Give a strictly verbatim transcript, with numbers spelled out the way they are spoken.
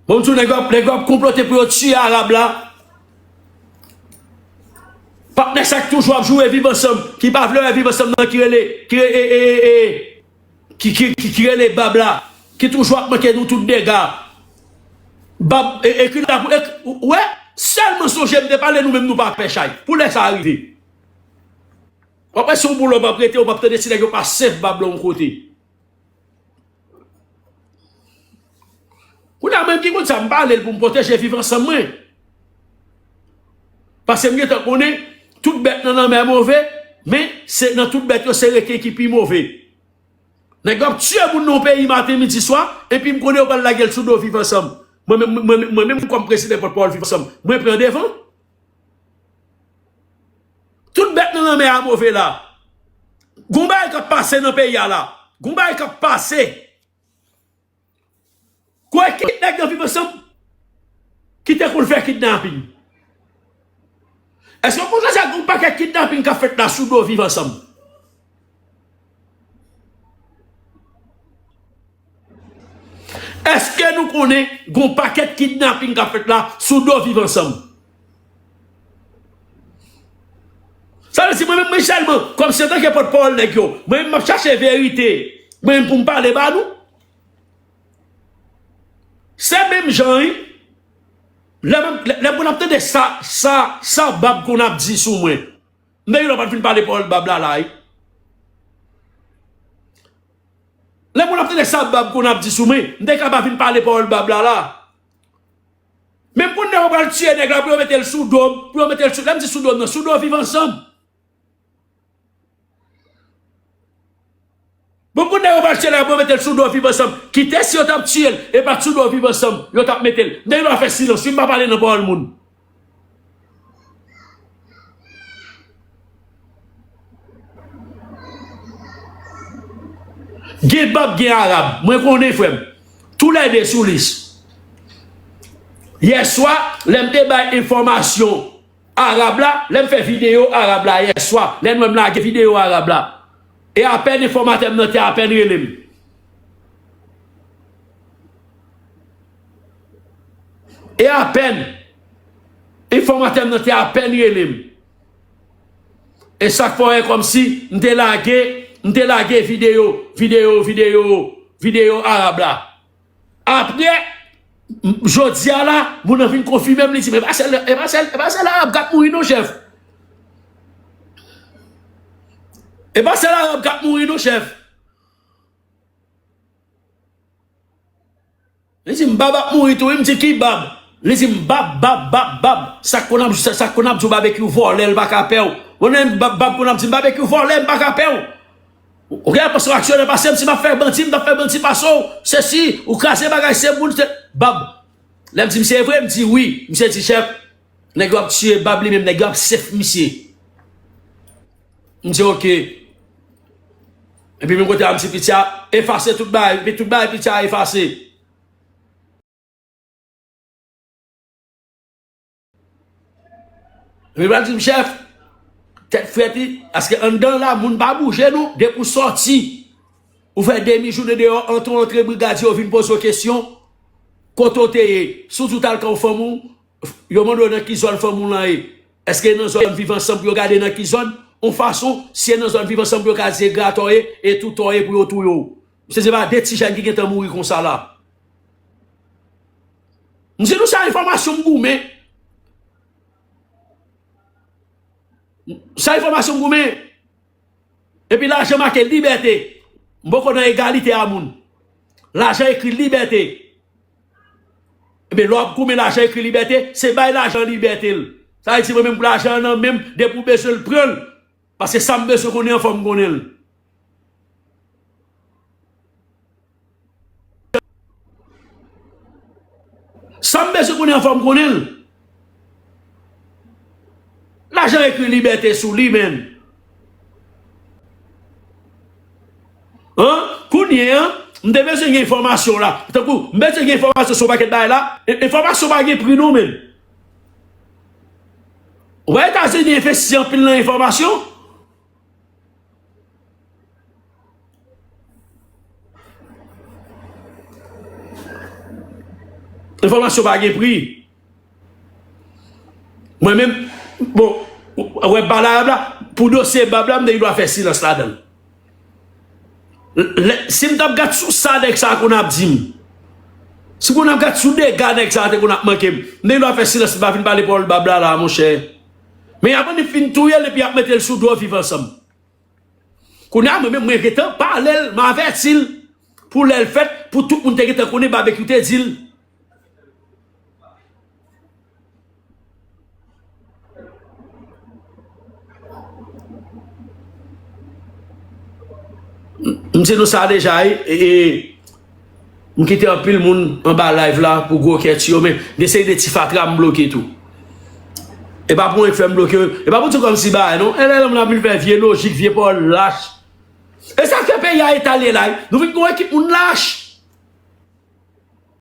Bon, m di w, nèg yo ap, nèg yo ap konplote pou yo tiye Arab la. Patnè sa k toujou ap joure Viv Ansanm, ki pa vle wè Viv Ansanm nan, ki rele, ki re-, e, e, e, e, ki, ki, ki, ki rele Bab la, ki toujou ap manke nou tout dega. Bab, e, e ki la pou, e, ou wè, sèlman sonje m te pale nou menm nou pa pè chay. Pou lè sa a rive. W ap wè se yon boulò m ap rete, w ap tande ti nèg yo pa sèf Bab la yon kote. Kounye a, mwen ki konn sa, m pale l pou m pwoteje Viv Ansanm mwen. Paske m gentan konnen, tout bèt nan lanmè move, men se nan tout bèt yo, se reken ki pi move. Nèg yo ap tiye moun nan yon peyi maten, midi, swa, epi m konnen yo pral lage l sou do Viv Ansanm. Mwen menm, mwen, mwen menm kòm prezidan pòtpawòl Viv Ansanm, mwen pran devan. Tout bèt nan lanmè a move la. Gon bagay k ap pase nan peyi a la. Gon bagay k ap pase. Kwè ki nèg nan Viv Ansanm ki te konn fè kidnaping? Èske w konn sa gon pakèt kidnaping k ap fèt la sou do Viv Ansanm? Èske nou konnen gon pakèt kidnaping k ap fèt la sou do Viv Ansanm? Sa vle di, mwen menm, mwen sèlman, kòmsi antanke pòtpawòl nèg yo, mwen menm, m ap chache verite, mwen menm, pou m pale ba nou. Se menm jan, wi. Lè m, lè, lè moun ap tande sa, sa, sa Bab konn ap di sou mwen. M te gen lè pa t vin pale pawòl Bab la la, wi. Lè moun ap tande sa Bab konn ap di sou mwen, m te ka pa vin pale pawòl Bab la la. Men m konn lè yo pral tiye nèg la pou yo mete l sou do m, pou yo mete l sou, lè m di sou do m nan, sou do Viv Ansanm. Bon, kounye a yo pral tiye l la pou yo mete l sou do Viv Ansanm. Kite si yo t ap tiye l, e pa t sou do Viv Ansanm yo t ap mete l. M te gen dwa fè silans, wi, m pa pale nan pawòl moun. Gen Bab, gen Arab. Mwen konnen, frè m. Toulède sou lis. Yèswa, lè m te bay enfòmasyon Arab la, lè m fè videyo Arab la yèswa, lè n wè m lage videyo Arab la, e apèn enfòmatè m nan te apèn rele m. E apèn enfòmatè m nan te apèn rele m. E sa k fè w wè kòmsi m te lage, m te lage videyo, videyo, videyo, videyo Arab la. Apre, m, jodi a la, moun nan vin konfime m, li di, "Men e pa sèl, e pa sèl, e pa sèl Arab k ap mouri non, chèf. E pa sèl Arab k ap mouri non, chèf." Li di m, "Bab ap mouri tou, wi." M di, "Ki Bab?" Li di m, "Bab, Bab, Bab, Bab. Sa k konn ap, sa, sa k konn ap di w Babekyou vòlè, l pa ka pè w." Ou konnen Bab, Bab konn ap di m, "Babekyou vòlè, m pa ka pè w." Ou gen enpresyon aksyonè pase m, si m ap fè bandi, m t ap fè bandi pase w. Sesi, ou kraze bagay, se moun, se Bab. Lè m di misye, "E vre?" M di, "Wi." Misye di, "Chèf, nèg yo ap tiye Bab li menm, nèg yo ap sèf misye." M di, "Oke." Epi menm kote a, m di piti a, "Efase tout bagay." Epi tout bagay piti a efase. Epi l pral di m, "Chèf, tèt frèt wi, paske anndan la, moun pa bouje non, depi w sòti, ou fè demi jounen deyò, antre w antre brigadye, yo vin poze w kesyon, kote w te ye, si w di w t al kay fanmi w, yo mande w nan ki zòn fanmi w lan ye, èske nan zòn Viv Ansanm pou yo gade nan ki zòn, yon fason, si se nan zòn Viv Ansanm pou yo ka di se gratè w ye, e toutè w ye pou yo touye w." Misye se pa de ti jèn ki gentan mouri konsa la. M di nou sa enfòmasyon m goumen. Sa enfòmasyon m goumen. Epi lajan make libète. M poko nan egalite a moun. Lajan ekri libète. Ebyen, lè w ap goumen lajan ekri libète, se bay lajan libète l. Sa vle di mwen menm pou lajan an nan men m, depi w bezwen l, pran l. Paske sa m bezwen konnen an, fò m konnen l. Sa m bezwen konnen an, fò m konnen l. Lajan ekri libète sou li, menn. An? Kounye an, m te bezwen gen enfòmasyon la. Tankou, m bezwen gen enfòmasyon sou yon pakèt bagay la. E, enfòmasyon pa gen pri non, menn. Ou wè Etazini envesti anpil nan enfòmasyon? Enfòmasyon pa gen pri. Mwen menm, bon, ou wè bagay la, pou dosye Bab la, m te gen dwa fè silans ladan l. Lè, si m t ap gad sou sa nèg sa a konn ap di m, si m konn ap gad sou dega nèg sa a te konn ap manke m, m te gen dwa fè silans, m pa vin pale pawòl Bab la la, monchè. Men y ap annik fin touye l epi y ap mete l sou do viv ansanm. Kounye a, mwen menm, mwen gentan pale l, m avèti l, pou lè l fèt, pou tout moun te gentan konnen, Babekyou te di l. M di nou sa deja, e, e, m kite anpil moun anba live la pou gwo kè ti yo, men gen seri de ti fatra m bloke tou. E pa pou mwen k fè m bloke yo, e pa pou di kòmsi bagay non. E lè moun ap vin fè vye lojik, vye pawòl lach. E sa k fè peyi a eta l ye la, wi. Nou vin gen yon ekip moun lach.